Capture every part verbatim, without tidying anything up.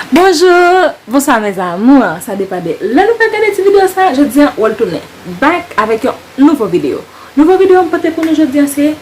Bonjou, bonswa mes amours. Sa depann de lè nou pral gade ti videyo sa, jodi a w al tounen back avèk yon nouvo videyo. Nouvo videyo m pote pou nou jodi a se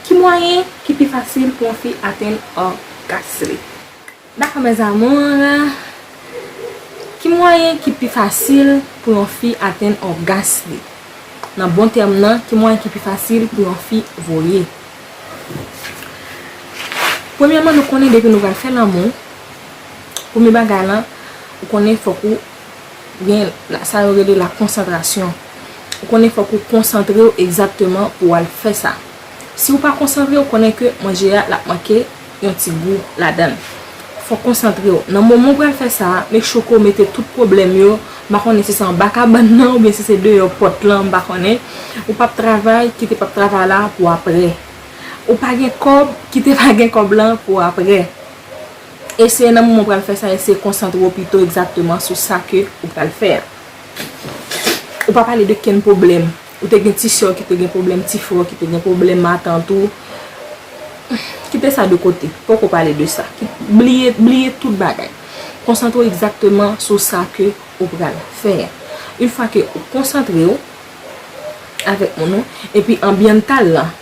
ki mwayen ki pi fasil pou yon fi atenn ògas li. Dakò mes amours, ki mwayen ki pi fasil pou yon fi atenn ògas li? Nan bon tèm nan, ki mwayen ki pi fasil pou yon fi voye? Premyèman, nou konnen depi nou pral fè lanmou, premye bagay lan, ou konnen fòk ou gen la, sa yo rele la konsantrasyon. Ou konnen fòk ou konsantre w egzakteman pou w al fè sa. Si w pa konsantre, ou konnen ke manje a l ap manke yon ti gou ladan l. Fòk konsantre w. Nan moman w pral fè sa a, make sure ke w mete tout pwoblèm yo, m pa konnen si se anba kabann nan oubyen si se deyò pòt lan, m pa konnen. Ou p ap travay, kite p ap travay la pou aprè. Ou pa gen kòb, kite pa gen kòb lan pou aprè. Eseye nan moman w pral fè sa, eseye konsantre w pito egzakteman sou sa ke ou pral fè a. Ou pa pale de kenn pwoblèm. Ou te gen ti sè w ki te gen pwoblèm, ti frè w ki te gen pwoblèm, matant ou. Kite sa de kote. Poko pale de sa. Ki-, bliye, bliye tout bagay. Konsantre w egzakteman sou sa ke ou pral fè a. Yon fwa ke ou konsantre w avèk moun ou, epi anbyantal lan,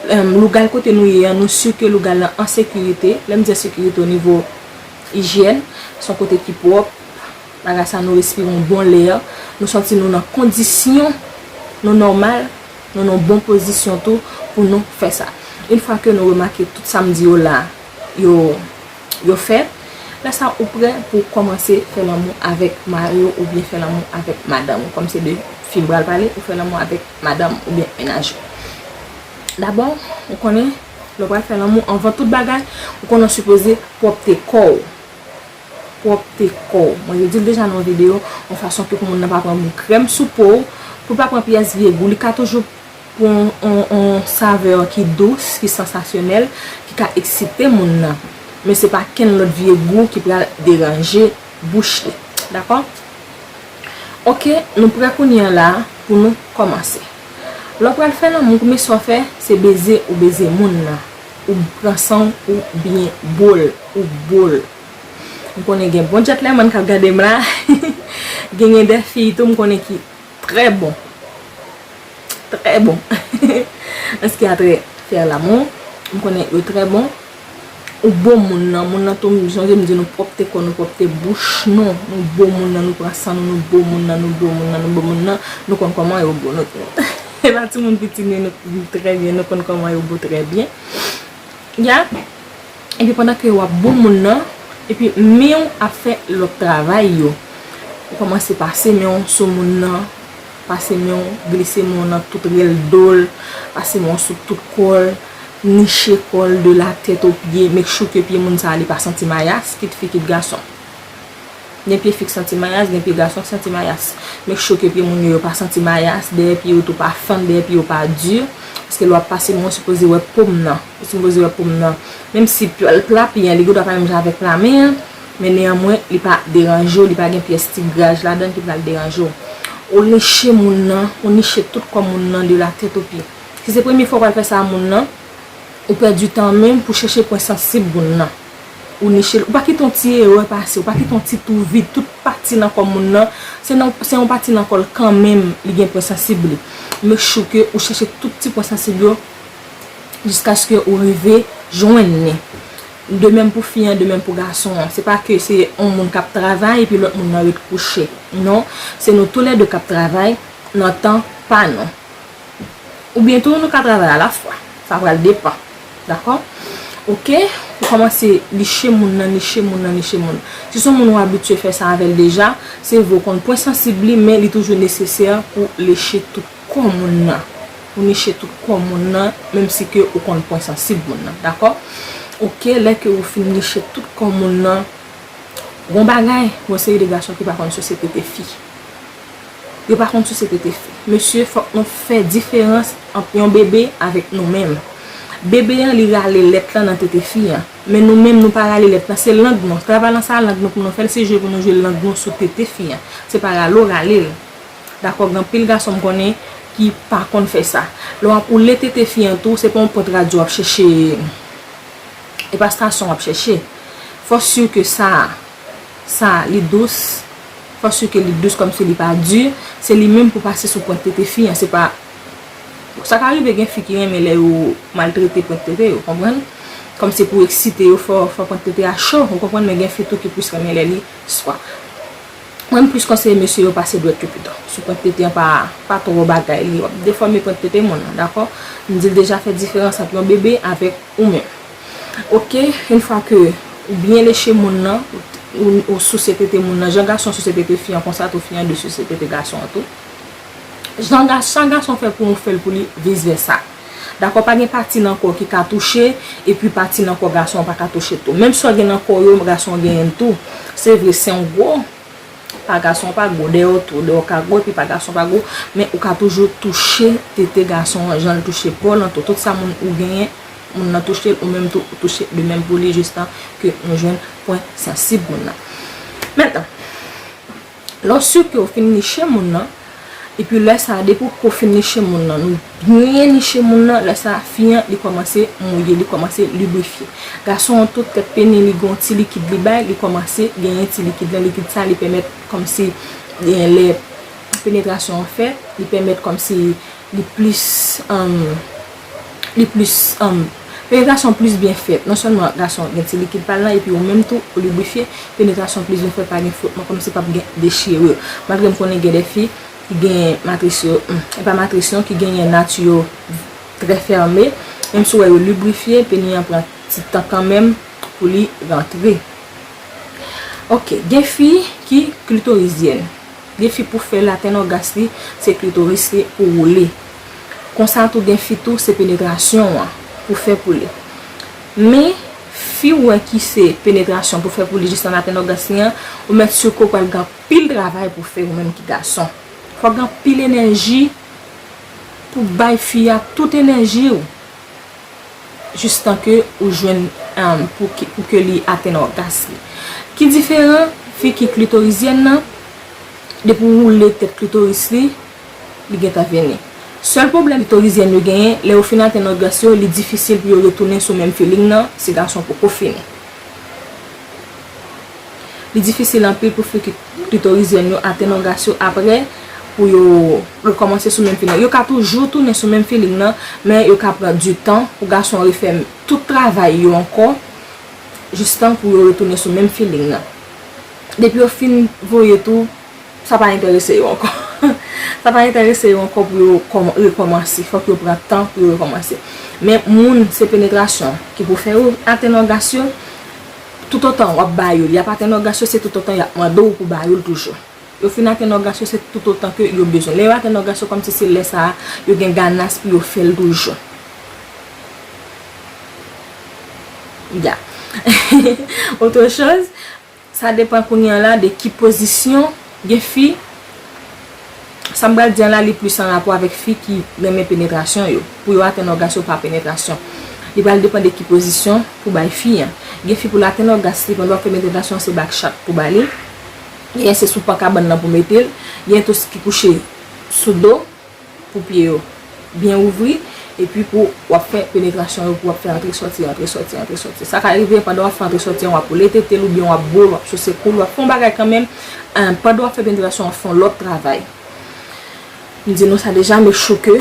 em, lougal kote nou ye an, nou si ke lougal lan an sekirite. Lè m di an sekirite o nivo ijyèn, se yon kote ki pwòp, bagay sa nou respire yon bon lè, nou santi nou nan kondisyon, nou nòmal, nou nan yon bon pozisyon tou pou nou fè sa. Yon fwa ke nou remake tout sa m di yo la, yo, yo fèt, lè sa ou prè pou w kòmanse fè lanmou avèk mari w oubyen fè lanmou avèk madanm ou, kòm se de fi m pral pale, ou fè lanmou avèk madanm oubyen mennaj ou. Dabò, ou konnen, lè w pral fè lanmou, anvan tout bagay, ou konnen w sipoze pwòpte kò w. Pwòpte kò w. Mwen, yo di l deja nan yon videyo, yon fason ke pou moun nan pa pran bout krèm sou po w, pou l pa pran pyès vye gou. Li ka toujou pou yon, yon, yon savè ki dous, ki sansasyonèl, ki ka eksite moun nan. Men se pa kenn lòt vye gou ki pral deranje bouch li. Dakò? Oke, nou prè kounye a la pou nou kòmanse. Lè w pral fè lanmou, premye sa w fè, se beze ou beze moun nan. Ou pran san w, ou byen bo l, ou bo l. M konnen gen bon djèt lèman k ap gade m la. Gen, gen de fi tou m konnen ki trè bon. Trè bon. Anski a trè fè lanmou. M konnen yo trè bon. Ou bo moun nan. Moun nan tou, m sonje m di nou pwòpte kò nou, pwòpte bouch nou. Nou bo moun nan, nou pran san nou, nou bo moun nan, nou bo moun nan, nou bo moun nan. Nou konn kòman yo bo nou tou. E pa timoun piti nou, nou trè byen, nou konn kòman yo bo trè byen. Ya. Epi pandan ke w ap bo moun nan, epi men w ap fè lòt travay yo. Ou kòmanse pase men w sou moun nan, pase men w, glise men w nan tout rèl do l, pase men w sou tout kò l, niche kò l de la tèt o pye, make sure ke pye moun sa a li pa santi mayas, kit fi kit gason. Gen pye fi k santi mayas, gen pye gason k santi mayas. Make sure ke pye moun yo, yo pa santi mayas, dèyè pye yo tou pa fann, dèyè pye yo pa di. Paske lè w ap pase men w, ou sipoze wè po m nan. Ou sipoze wè po m nan. Menm si pla, pla pye an, li gendwa pa menm jan avèk pla men an, men neyanmwen, li pa deranje w, li pa gen pyès ti graj ladan l ki pral deranje w. Ou niche moun nan, ou niche tout kò moun nan de la tèt o pye. Si se premye fwa w pral fè sa a moun nan, ou pèdi tan menm pou chèche pwen sansib moun nan. Ou niche l. Ou pa kite yon ti erè pase, ou pa kite yon ti twou vid, tout pati nan kò moun nan, se nan, se yon pati nan kò l kanmenm li gen pwen sansib li. Make sure ke ou chèche tout ti pwen sansib yo jiskaske ou rive jwenn li. De menm pou fi an, de menm pou gason an. Se pa ke se yon moun k ap travay epi lòt moun nan ret kouche. Non, se nou toulède k ap travay nan tan pa nou. Oubyen tou, nou ka travay alafwa. Sa pral depann. Dakò? Oke? Ou kòmanse niche moun nan, niche moun nan, niche moun. Si se yon moun ou abitye fè sa avè l deja, se vre ou konn pwen sansib li, men li toujou nesesè pou niche tout kò moun nan. Ou niche tout kò moun nan, menm si ke ou konn pwen sansib moun nan. Dakò? Oke, lè ke ou fin niche tout kò moun nan, gon bagay, gon seri de gason ki pa konn sosyete te fi. Yo pa konn sosyete te fi. Mesye, fòk nou fè diferans ant yon bebe avèk nou menm. Bebe an, li rale lèt lan nan tete fi an. Men nou menm, nou pa rale lèt lan. Se lang nou. Travay lan sa, lang nou pou nou fè l. Se jwe pou nou jwe lang nou sou tete fi an. Se pa rale w rale l. Dakò, gen anpil gason m konnen ki pa konn fè sa. Lè w ap woule tete fi an tou, se pa yon pòt radyo w ap chèche, e pa stasyon w ap chèche. Fò si ke sa a, sa, li dous, fò si ke li dous kòmsi li pa di, se li menm pou pase sou pwent tete fi an, se pa, sa ka rive gen fi ki renmen lè yo maltrete pwent tete yo, konprann? Kòmsi pou eksite yo, fò, fò pwent tete a cho, ou konprann, men gen fi tou ki plis renmen lè li swa. Mwen, m plis konseye mesye yo pase dwèt yo pito. Sou pwent tete an pa, pa twò bagay li. W ap defòme pwent tete moun nan, dakò? M di l deja fè diferans ant yon bebe avèk ou menm. Oke, yon fwa ke ou byen leche moun nan, ou, ou souse tete moun nan, jan gason souse tete fi an konsa, tou fi an dwe souse tete gason an tou. Jan ga-, jan gason fè pou ou fè l pou li, vis vèsa. Dakò, pa gen pati nan kò ki ka touche, epi pati nan kò gason an pa ka touche tou. Menm sa w gen nan kò w yo, gason an genyen l tou. Se vre, sen w gwo, pa gason an pa gwo, dèyè w tou, dèyè w ka gwo, epi pa gason an pa gwo, men ou ka toujou touche tete gason an, jan l touche pa w lan tou. Tout sa moun ou genyen, moun nan touche l, ou menm tou, ou touche de menm pou li, jistan ke nou jwenn pwen sansib moun nan. Mentnan, lè w si ke w fin niche moun nan, epi lè sa a, depi w fin niche moun nan, nou byen niche moun nan, lè sa a, fi an, li kòmanse mouye, li kòmanse librifye. Gason an tou, tèt peni li, gen yon ti likid li bay, li kòmanse genyen ti likid lan. Likid sa a, li pèmèt kòmsi, gen lè penetrasyon an fèt, li pèmèt kòmsi li plis, um, li plis, um, penetrasyon plis byen fèt. Non sèlman gason gen ti likid pa l lan, epi ou menm tou, ou librifye, penetrasyon plis byen fèt, pa gen fwotman, kòmsi p ap gen dechirè. Malgre m konnen gen de fi ki gen matris yo, hmm, e pa matris yo, ki genyen nati yo trè fèmen, menm si w wè yo librifye, peni an pran ti tan kanmenm pou li rantre. Oke, gen fi ki klitorizyèn. Gen fi pou fè l atenn ògas li, se klitoris li pou woule. Konsa tou gen fi tou se penetrasyon an pou fè pou li. Men, fi w wè ki se penetrasyon pou fè pou li jistan l atenn ògas li an, ou mèt si ke w pral gen anpil travay pou fè ou menm ki gason. Fò w gen anpil enèji pou bay fi a tout enèji w. Jistan ke ou jwenn, um, pou ke, pou ke li atenn ògas li. Ki diferan fi ki klitorizyèn nan, depi w woule tèt klitoris li, li gentan vini. Sèl pwoblèm klitorizyèn yo genyen, lè yo fin atenn ògas yo, li difisil pou yo retounen sou menm feeling nan, si gason poko fini. Li difisil anpil pou fi ki klitorizyèn yo atenn ògas yo apre pou yo rekòmanse sou menm feeling. Yo ka toujou tounen sou menm feeling nan, men yo ka pran di tan pou gason an refè tout travay yo ankò, jistan pou yo retounen sou menm feeling nan. Depi yo fin voye tou, sa pa enterese yo ankò. Sa pa enterese yo ankò pou yo kòm-, rekòmanse. Fòk yo pran tan pou yo rekòmanse. Men moun, se penetrasyon ki pou fè yo atenn ògas yo. Toutotan w ap ba yo l, y ap atenn ògas yo, se toutotan y ap mande w pou ba yo l toujou. Yo fin atenn ògas yo, se toutotan ke yo bezwen. Lè yo atenn ògas yo, kòmsi se lè sa a, yo gen ganas pou yo fè l toujou. Ya. Otre choz, sa depann kounye a la de ki pozisyon gen fi. Sa m pral di a la, li plis an rapò avèk fi ki renmen penetrasyon yo. Pou yo atenn ògas yo pa penetrasyon. Li pral depann de ki pozisyon pou bay fi an. Gen fi pou l atenn ògas li pandan w ap fè penetrasyon, se back shot pou ba li. Genyen se sou pan kabann nan pou mete l. Genyen tou ki kouche sou do pou pye yo byen ouvri. Epi pou w ap fè penetrasyon yo, pou w ap fè antre sòti, antre sòti, antre sòti. Sa ka rive pandan w ap fè antre sòti an, w ap woule tete l oubyen w ap bo l, w ap souse kou l, w ap fè yon bagay kanmenm, eh, pandan w ap fè penetrasyon an, fè yon lòt travay. M di nou sa deja, make sure ke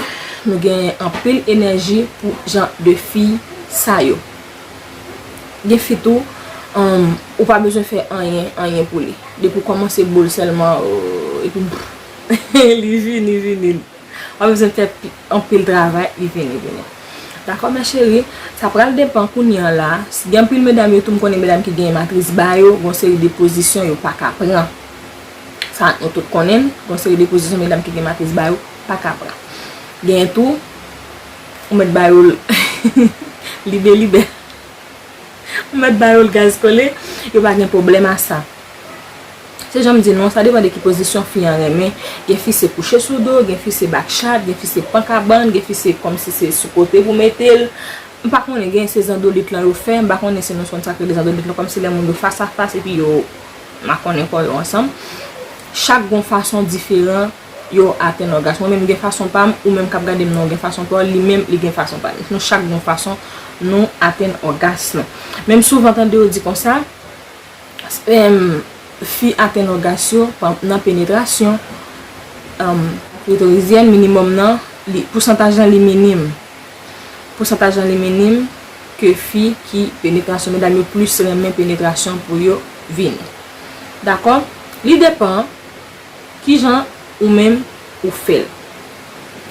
nou gen anpil enèji pou jan de fi sa yo. Gen fi tou, um, ou pa bezwen fè anyen, anyen pou li. Depi w kòmanse bo l sèlman, oh, epi li vini, vini. W pa bezwen fè pi-, anpil travay, li vini, vini. Dakò, mes chéries, sa pral depann kounye a la. Si gen anpil medam yo tou, m konnen medam ki gen matris ba yo, gon seri de pozisyon yo pa ka pran. Sa nou tout konnen l, gon seri de pozisyon medam ki gen matris ba yo pa ka pran. Genyen tou, ou mèt ba yo l libe libe. Ou mèt ba yo l gaz kole, yo pa gen pwoblèm a sa. Se jan m di nou, sa depann de ki pozisyon fi an renmen. Gen fi se kouche sou do, gen fi se back shot, gen fi se pan kabann, gen fi se kòmsi se sou kote pou mete l. M pa konnen, gen se zandolit lan yo fè, m pa konnen si nou konn sa k rele zandolit lan, kòmsi lè moun yo fas a fas epi yo makonnen kò yo ansanm. Chak gon fason diferan yo atenn ògas. Mwen menm gen fason pa m, ou menm k ap gade m nan ou gen fason pa w, li menm li gen fason pa l. Nou chak gon fason nou atenn ògas nou. Men m souvan tande yo di konsa, em, fi atenn ògas yo nan penetrasyon. Klitorizyen, minimòm nan, li, pousantaj lan li minim. Pousantaj lan li minim ke fi ki penetrasyon. Medam yo plis renmen penetrasyon pou yo vini. Dakò? Li depann kijan ou menm ou fè l.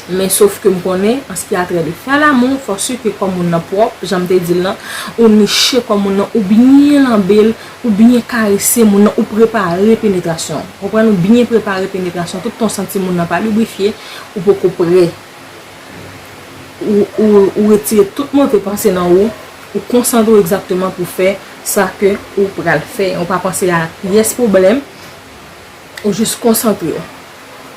Men sof ke m konnen, an ce qui a trait de faire l'amour, fò si ke kò moun nan pwòp, jan m te di l lan, ou niche kò moun nan, ou byen lanbe l, ou byen karese moun nan, ou prepare penetrasyon. Konprann, ou byen prepare penetrasyon, tout tan w santi moun nan pa librifye, ou poko prè. Ou, ou, ou retire tout move panse nan ou, ou konsantre w egzakteman pou fè sa ke ou pral fè. Ou pa panse a pyès pwoblèm, ou jis konsantre w.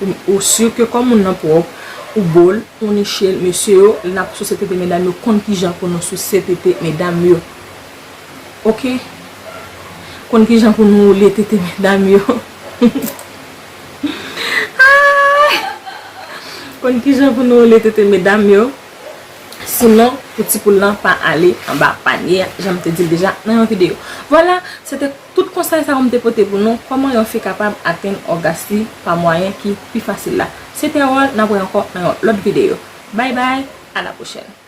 Ou, ou si ke kò moun nan pwòp, ou bo l, ou niche l, mesye yo, n ap souse tete medam yo, konn kijan pou nou souse tete medam yo. Oke? Konn kijan pou nou woule tete medam yo. Ah! Konn kijan pou nou woule tete medam yo. Sinon, pou ti poul lan pa ale anba panye a, jan m te di l deja nan yon videyo. Vwala, se te tout konsèy sa yo m te pote pou nou, kòman yon fi kapab atenn ògas li pa mwayen ki pi fasil la. Se te Erol, n ap wè ankò nan yon lòt videyo. Bye bye, à la prochaine.